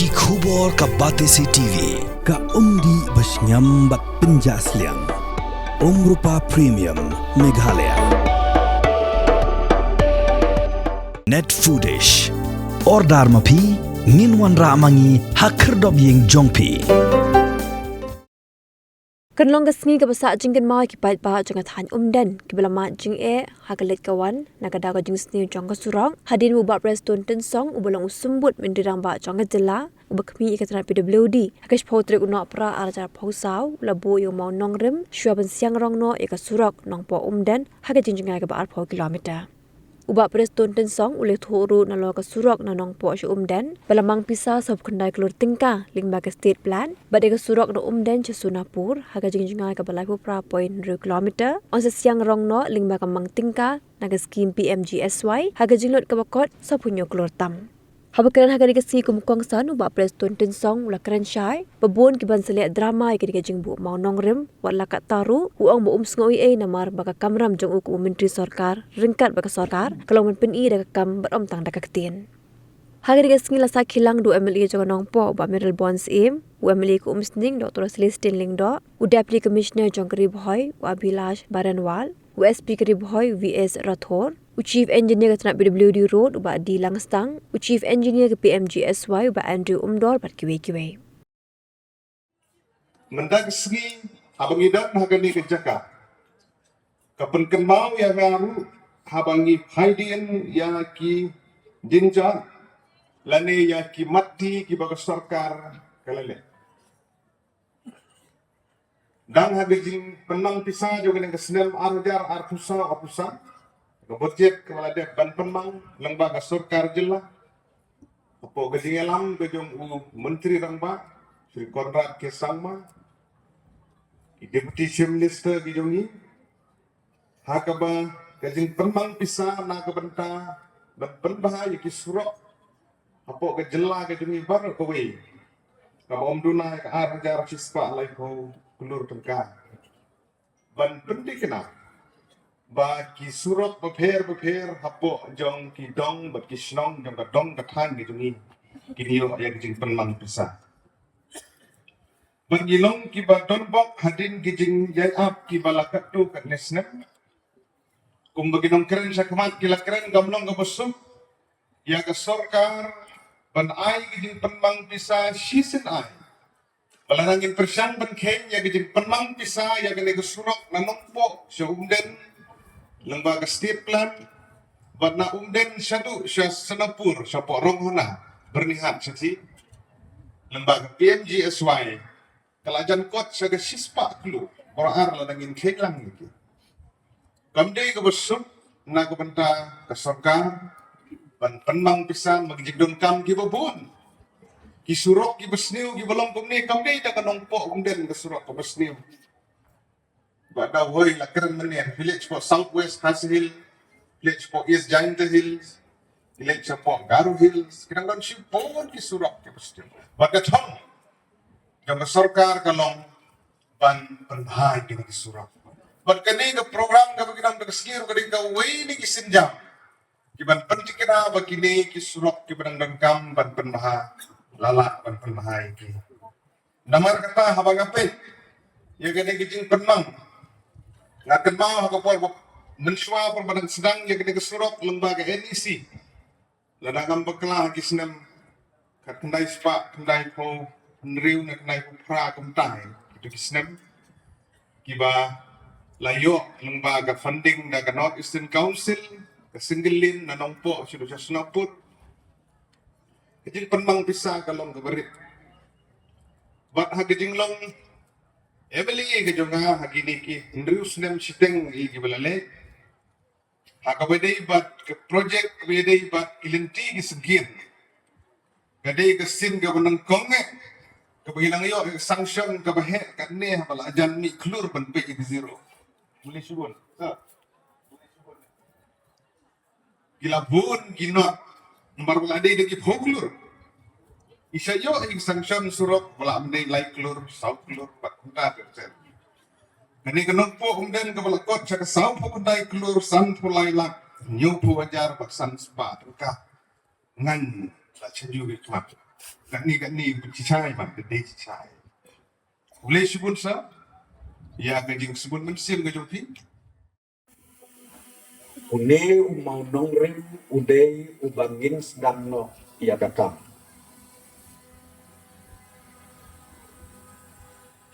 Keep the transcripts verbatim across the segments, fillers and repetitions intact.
Ki khubor ka Batesi T V, ka umdih ba shngiam bad pynjah sliang. Umrupa Premium Meghalaya. Net Foodish. Order ma phi, ngin wanrah ma ngi ha khyrdop ïing jong phi. Kan long ka sngi kaba sah jingkynmaw ïa ki paidbah jong ka thaiñ Umden kiba la mad jingeh ha ka leit ka wan na ka daw ka jingsniew jong ka surok, hadien ba u Bah Prestone Tynsong uba long u symbud Myntri Rangbah jong ka jylla, uba khmih ïa ka tnat P W D, ha ka shiphew tarik u Nohprah ar hajar arphew saw, u la buh ïa u mawnongrim shuwa ban siang rong noh ïa ka surok Nongpoh Umden ha ka jingjngai kaba arphew kilometer. U Bah Prestone Tynsong u la ïathuh ruh nalor ka surok na Nongpoh sha Umden ba la mang pisa sawphew khyndai klur tyngka lyngba ka State Plan, bad ïa ka surok na Umden sha Sonapur ha ka jingjngai kaba laiphew phra point hynriew kilometer, yn sa siang rong noh lyngba ka mang tyngka na ka skhim P M G S Y ha ka jinglut kaba kot sawphew hynñiew klur tam. Haba kren ha kane ka sngi kum u kongsan, u Bah Prestone Tynsong u la kren shai ba bun kiban sa leh drama ïa kane ka jingbuh mawnongrim, wat la katta ruh u ong ba um sngew ei ei namar ba ka kamram jong u kum u Myntri Sorkar ryngkat bad ka sorkar ka long ban pyni da ka kam bad ym tang da ka ktien. Ha kane ka sngi la sah khyllang da u M L A jong ka Nongpoh, u Bah Mayralborn Syiem, u M L A ka Umsning Doctor Celestine Lyngdoh, u Deputy Commissioner jong ka Ri Bhoi, u Abhilash Baranwal, u S P ka Ri Bhoi, u V S Rathore, u Chief Engineer ka tnat P W D Road, u Bah D Langstang, u Chief Engineer ka P M G S Y, u Bah Andrew Umdor, bad kiwei kiwei. Mynta ka sngi haba ngi don ha kane ka jaka, ka pynkynmaw ïa nga ruh haba ngi phai dien ïa ki jingjia lane ïa ki matti kiba ka sorkar ka la leh. Dang ha ka jingpynmang pisa jong kane ka snem ar hajar arphew saw arphew san, ka budget kaba la dep ban pynmang lyngba ka sorkar jylla, hapoh ka jingïalam ka jong u Myntri Rangbah, Shri Conrad K Sangma, ki Deputy Chief Minister ki jong ngi, ha kaba ka jingpynmang pisa na ka bynta ban pynbha ïa ki surok hapoh ka jylla ka jong ngi baroh kawei, kaba ym duna ïa ka ar hajar shispah laiphew klur tyngka. Ban pynthikna ba ki surok bapher bapher hapoh jong ki dong bad ki shnong jong ka dong ka thaiñ ka jong ngi kin ïoh ïa ka jingpynmang pisa. Bad ngi long kiba don bok hadien ki jingïaid ap kiba la katto katne snem. Kumba ki nongkren shakhmat ki la kren, kam long kaba suk ïa ka sorkar ban ai ki jingpynmang pisa shisien ai. Ba lada ngin pyrshang ban kheiñ ïa ki jingpynmang pisa ïa kane ka surok na Nongpoh sha Umden lyngba ka State Plan, bad na Umden shaduh sha Sonapur, shapoh Ronghona, Byrnihat shathie, lyngba ka P M G S Y, ka la jan kot sha ka shispah klur baroh ar lada ngin kheiñ lang ïa ki. Kam dei kaba suk na ka bynta ka sorkar ban pynmang pisa ma ki jingdonkam kiba bun. Ki surok kiba sniew kiba long kumne, kam dei da ka Nongpoh Umden ka surok kaba sniew. Ba da hoi la kren mynne, phi leit shapoh South West Khasi Hills, phi leit shapoh East Jaintia Hills, phi leit shapoh Garo Hills, ki dang don shibun ki surok kiba sniew. Bad ka thong jong ka sorkar ka long ban pynbha ïa kine ki surok. Bad kane ka program kaba ngi don da ka sngi ruh ka dei kawei na ki sienjam kiban pynthikna ba kine ki surok kiba dang donkam ban pynbha, la lah ban pynbha ïa ki. Namar kata haba nga peit ïa kane ka jingpynmang, nga kynmaw ha ka por ba mynshuwa por ba dang sdang ïa kane ka surok lyngba ka N E C. Lada ngam bakla ha ki snem khatkhyndai spah khyndaiphew hynriew ne khyndaiphew phra, kumta hi kito ki snem kiba la ïoh lyngba ka funding da ka North Eastern Council, ka single lane na Nongpoh shaduh sha Sonapur. Ka jingpynmang pisa ka long kaba rit. Bad ha ka jinglong M L A ka jong nga ha kine ki hynriew snem shiteng ïa kiba la leit, ha kaba dei bad ka project kaba dei bad ki lynti ki syngkien, ka dei ka sien kaba nyngkong eh kaba ngi nang ïoh ka sanction kaba heh katne haba la jan mih klur ban peit ïa ka zero. Muli shibun. Ha. Ki la bun ki not namar ba la dei da ki phew klur. Ngi sa ïoh ïa ki sanction surok ba la ym dei lai klur, saw klur bad kumta ter ter. Kane ka Nongpoh Umden kaba la kot sha ka sawphew khyndai klur sanphew lai lak hynñiewphew hajar bad san spah tyngka. Ngan la shu ïoh ïa ka khmat. Katni katni pynshai man, katni shai. Ule shibun sa, ïa ka jingsbun mynsiem ka jong phi. Une u mawnongrim u dei uba ngin sdang noh ïa ka kam.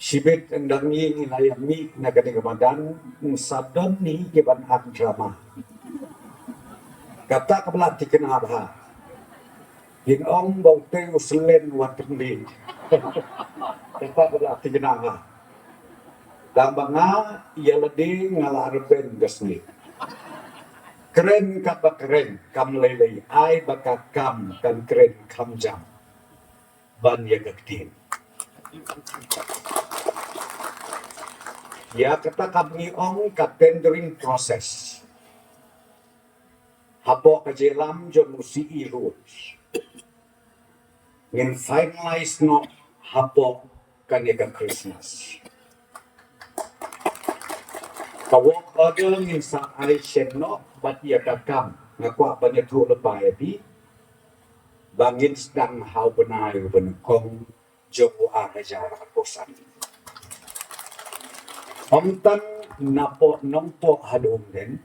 Shibit ynda ngi ngi la ïa mih na kane ka madan, ngi sa don hi ki ban act drama. Kata ka ba la thikna bha. Kin ong ba u tei u selen wat pynbi. Kata ka ba la thikna bha. Tang ba nga ïa lade nga la rben ka sngi. Kren kat ba kren kam lei lei, ai ba ka kam kan kren kham jam. Ban ïa ka ktien. Ïa kata ka ngi ong ka tendering process. Hapoh ka jingïalam jong u C E ruh. Ngin finalize noh hapoh kane ka Christmas. Ka work order ngin sa ai shen noh bad ïa ka kam nga kwah ban ïathuh lypa ïa phi. Ba ngin sdang ha u bnai u ba nyngkong jong u ar hajar arphew san. Ym tang napoh Nongpoh haduh Umden.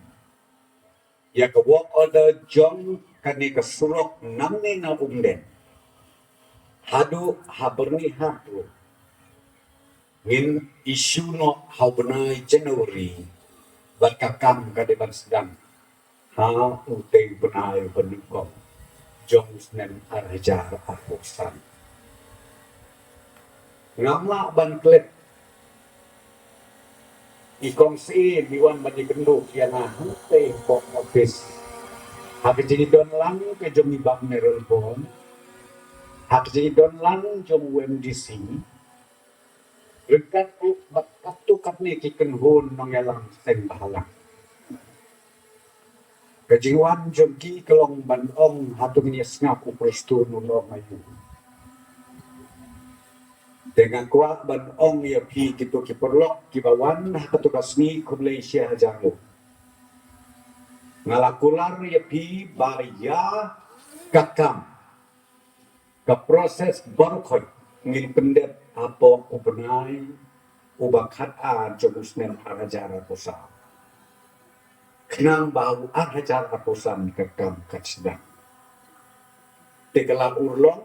Ïa ka work order jong kane ka surok nangne na Umden haduh ha Byrnihat ruh ngin issue noh ha u bnai January. Bad ka kam ka dei ban sdang ha u tei u bnai u ba nyngkong jong u snem ar hajar arphew san. Ngam lah ban klet i kong Syiem i wan ban ïakynduh ïa nga hangtei hapoh office. Ha ka jingdon lang ka jong i Bah Mayralborn, ha ka jingdon lang jong u M D C, ryngkat ruh bad katto katne ki kynhun nongïalam seng bhalang. Ka jingwan jong ki ka long ban ong hato ngin ïa sngap u Prestone u long aïu. Te nga kwah ban ong ïa phi kito ki paralok kiba wan ha kato ka sngi, khublei shihajar nguh. Nga la kular ïa phi ba ïa ka kam, ka process baroh khoit ngin pyndep hapoh u bnai uba khatar jong u snem ar hajar arphew saw. Khnang ba ha u ar hajar arphew san ka kam kan sdang. Te ka la urlong,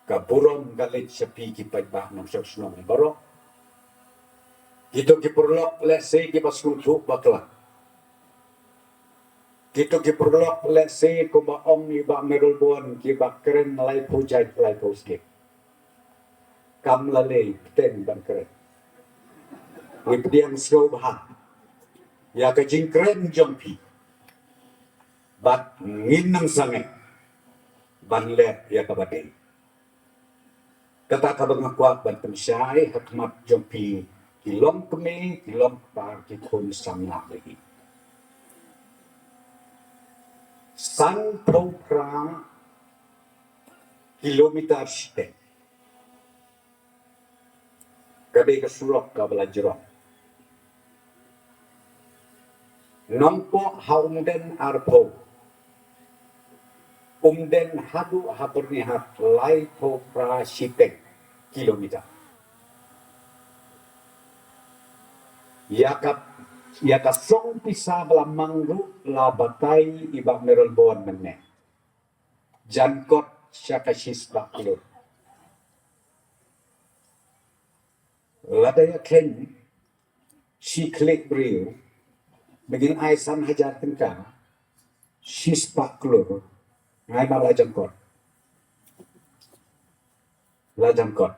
ka burom ka leit sha phi ki paidbah nongshong shnong baroh. Kito ki paralok lehse kiba sngewthuh bakla. Kito ki paralok lehse kumba ong i Bah Mayralborn kiba kren laiphew jait laiphew skhem. Kam la lei, bteng ban kren. Ngi pdiang sngewbha ïa ka jingkren jong phi. Bad ngin nang sangeh ban leh ïa kaba dei. Kata kaba nga kwah ban pynshai ha khmat jong phi ki longkmie, ki longkpa, ki khun samla hi. Sanphew phra kilometer shiteng. Ka dei ka surok kaba la jrong. Nongpoh ha Umden arphew. Umden haduh ha Byrnihat laiphew phra shiteng kilometer. Ïa ka, ïa ka song pisa ba la mang ruh la batai i Bah Mayralborn mynne. Jan kot sha ka shispah klur. Lada ïa kheiñ shi khlieh briew, ba ngin ai san hajar tyngka, shispah klur, nga ai ma la jan kot. La jan kot.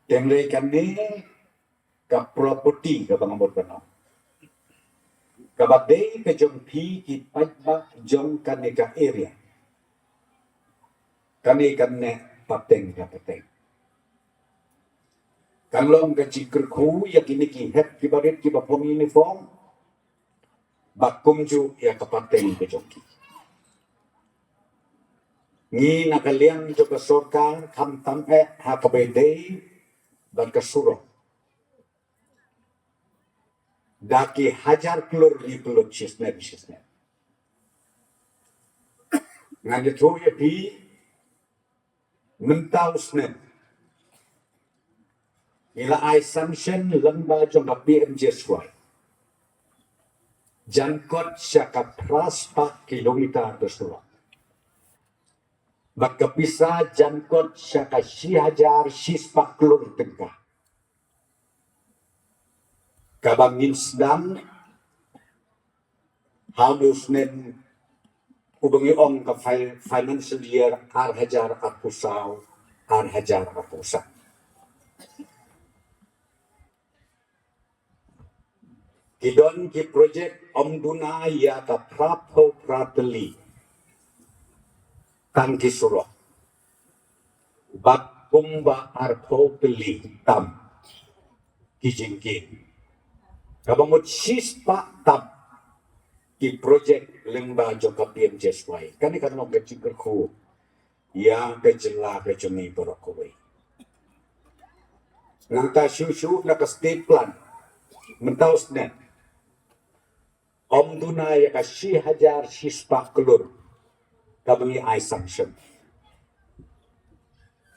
Te hynrei kane ka property kaba nga mut ban ong, kaba dei ka jong phi ki paidbah jong kane ka area. Kane kan neh pateng ka pateng. Kan long ka jingkyrkhu ïa kine ki hep kiba rit kiba phong uniform. Ba kumjuh ïa ka pateng ka jong ki. Ngi na ka liang jong ka sorkar khamtam eh ha kaba ïadei bad ka surok. Da ki hajar klur ngi pynlut shisnem shisnem. Ngan ïathuh ïa phi, mynta u snem ngi la ai sanction lyngba jong ka P M G S Y jan kot sha ka phra spah kilometer ka surok. Bad ka pisa jan kot sha ka shi hajar shi spah klur tyngka. Kaba ngin sdang ha u snem uba ngi ong ka fi-, financial year ar hajar arphew saw, ar hajar arphew saw. Ki don ki project ym duna ïa ka phraphew phra tylli tang ki surok. Bad kumba arphew tylli tam ki jingkieng. Kaba mut shi spah tam ki project lyngba jong ka P M G S Y. Kane kan long ka jingkyrkhu ïa ka jylla ka jong ngi baroh kawei. Nangta shuh shuh na ka state plan mynta u snem ym duna ïa ka shi hajar shi spah klur kaba ngi ai sanction.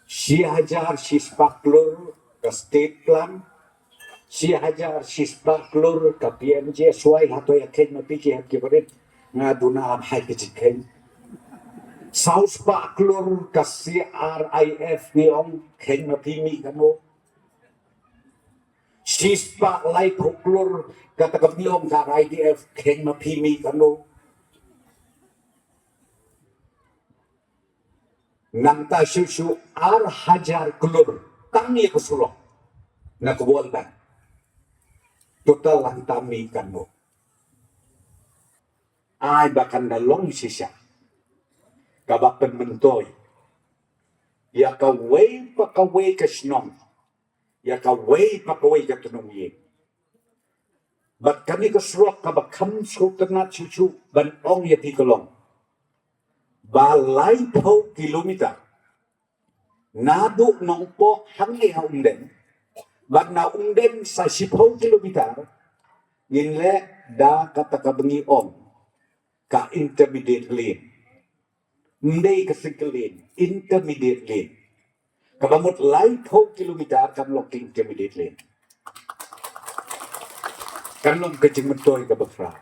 Shi hajar shi spah klur ka state plan, shi hajar shi spah klur ka P M G S Y. Hato ïa kheiñ ma phi ki hep ki barit? Nga duna ap hai ki jingkheiñ. Saw spah klur ka C R I F ngi ong, kheiñ ma phi mih kano? Shi spah laiphew klur kata ka ngi ong ka R I D F, kheiñ ma phi mih kano? Nangta shuh shuh ar hajar klur tang ïa ka surok na ka World Bank. Total hangta mih kano? Ai ba kan da long shisha kaba pynmyntoi ïa kawei pa kawei ka shnong, ïa kawei pa kawei ka tnum ïing. Bad kane ka surok kaba kham sngewtynnat shuh shuh ban ong ïa phi ka long ba laiphew kilometer naduh Nongpoh hangne ha Umden, bad na Umden sa shiphew kilometer ngin leh da kata kaba ngi ong ka intermediate lane. Ym dei ka single lane, intermediate lane. Kaba mut laiphew kilometer kan long ka intermediate lane. Kan long ka jingmyntoi kaba khraw.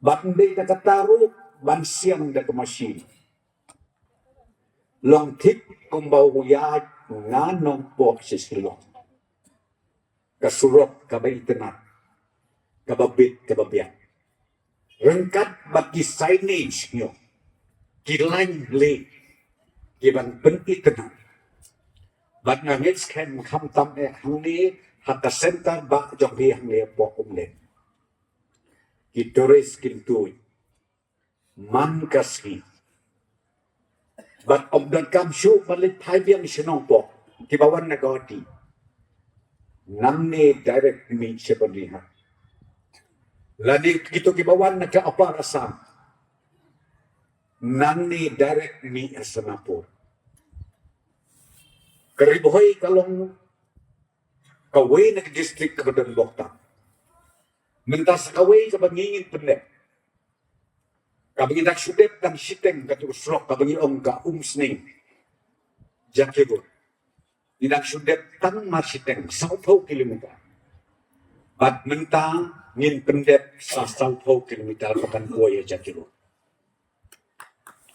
Bad ym dei da kata ruh ban siang da ka machine. Long thik kumba u ïaid na Nongpoh sha Shillong. Ka surok kaba itynnad, kaba bit kaba biang, ryngkat bad ki signage ngi, ki line lane, ki ban pynitynnad. Bad nga ngeit skhem khamtam eh hangne ha ka centre ba jong phi hangne hapoh Umden, ki tourist kin tuid man ka sngi. Bad ym donkam shuh ban leit phai biang sha Nongpoh, kiba wan na Guwahati, nangne direct mih sha Byrnihat. Lane kito kiba wan na ka Upper Assam, nangne direct mih ha Sonapur. Ka Ri Bhoi ka long kawei na ka district kaba don bok tam. Mynta sa kawei kaba ngi ngin pyndep, kaba ngi dang shu dep tang shiteng, katu ka surok kaba ngi ong ka Umsning Jakhlia Road. Ngi dang shu dep tang mar shiteng, sawphew kilometer. Bad mynta ngin pyndep sa sawphew kilometer ba kan poi ha Jakhlia Road.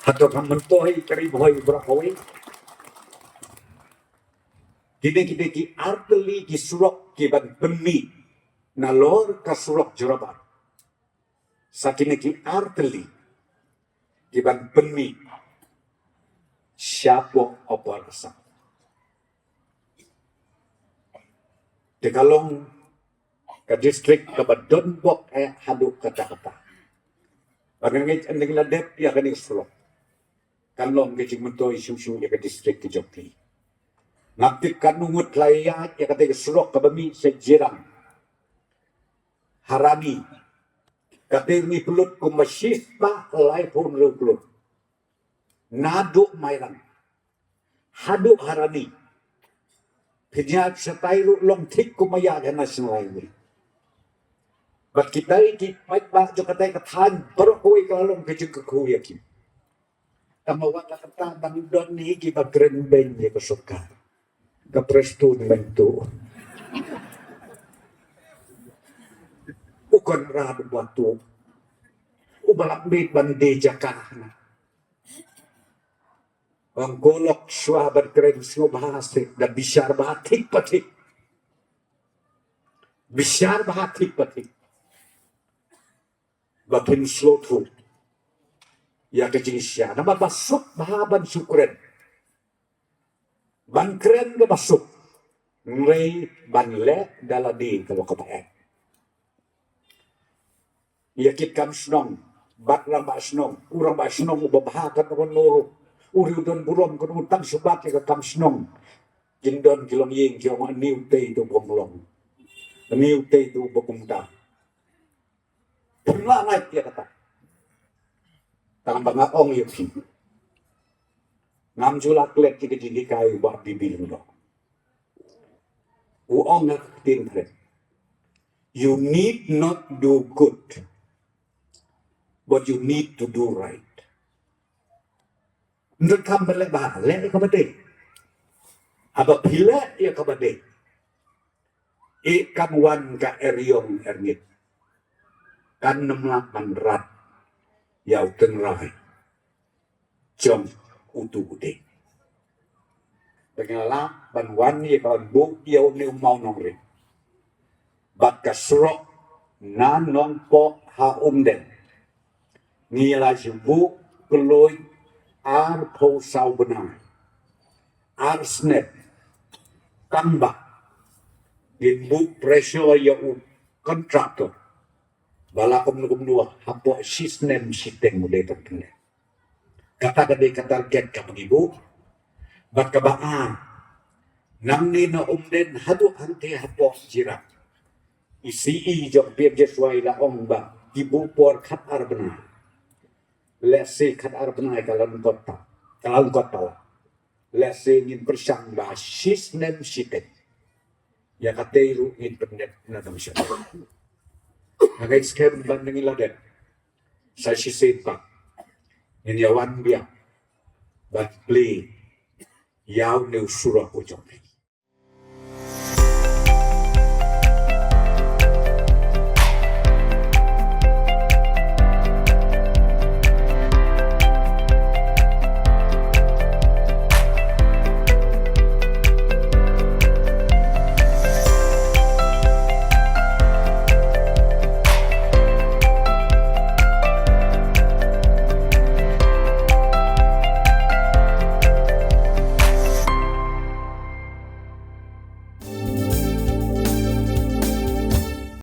Hato kam myntoi ka Ri Bhoi baroh kawei? Kine, kine ki artylli ki surok ki ban pynmih nalor ka surok Jorabat. Sa kine ki artylli ki ban pynmih shapoh Upper Assam. Te ka long ka district kaba don bok eh haduh katta katta. Bad nga ngeit ynda ngi la dep ïa kane ka surok, kan long ka jingmyntoi shuh shuh ïa ka district ka jong phi. Nga tip kan ngut la ïaid ïa kata ka surok kaba mih sha Jirang, ha Rani. Kata ngi pynlut kumba shispah laiphew hynriew klur naduh Mairang haduh ha Rani. Pynïaid shatai ruh long thik kumba ïaid ha National Highway. Bad kita ki paidbah jong kata ka thaiñ baroh kawei ka la long ka jingkyrkhu ïa ki. Tang ma wat la kata dang don hi ki ba kren beiñ ïa ka sorkar. Ka Prestone beiñ tu. U Conrad ba tu. U ba la miet ban die jaka na. Ong ko lok shuwa ban kren sngewbha seh, da bishar bha thik pa thik. Bishar bha thik pa thik. Ba phin shlur thuh ïa ka jingshisha. Namar ba suk bha ban shu kren. Ban kren kaba suk. Hynrei ban leh da lade kaba kaba eh. Ïa ki kam shnong, bad rangbah shnong, u rangbah shnong uba bha kan u nuru, u riewdon burom kan u tang shu bat ïa ka kam shnong. Kin don ki longïing ki ong, ani utei tu bym long. Ani utei tu ba kumta. Pynlah ngai ïa kata. Tang ba nga ong ïa phi. Ngam ju la klet ïa ka jinghikai u Bah B B Lyngdoh. U ong ha ka ktien Karen. You need not do good, but you need to do right. Ym donkam ban leh bha, leh ïa kaba dei. Haba phi leh ïa kaba dei, eh, kan wan ka eriong erngit. Kan ym lah ban rat ïa u tynrai jong utu u dieng. Ba ngi la lah ban wan ïa ka ban buh ïa une u mawnongrim. Bad ka surok na Nongpoh ha Umden ngi la ju buh kloi arphew saw bnai. Ar snem. Tang ba ngin buh pressure ïa u contractor ba la kumno kumno hapoh shi snem shiteng u dei ban pyndep. Kata ka dei ka target kaba ngi buh. Bad kaba ar, nangne na Umden haduh hangtei hapoh Jirang, i C E jong P M G S Y la ong ba ki buh por khat ar bnai. Lehse khat ar bnai ka la lyngkot ta, ka la lyngkot ta la. Lehse ngin pyrshang ba shi snem shiteng. Ïa katei ruh ngin pyndep na dong sha. Nga ngeit skhem ba ngi la dep sa shisien pat ngin ïa wan biang ban plie ïa une u surok u jong phi.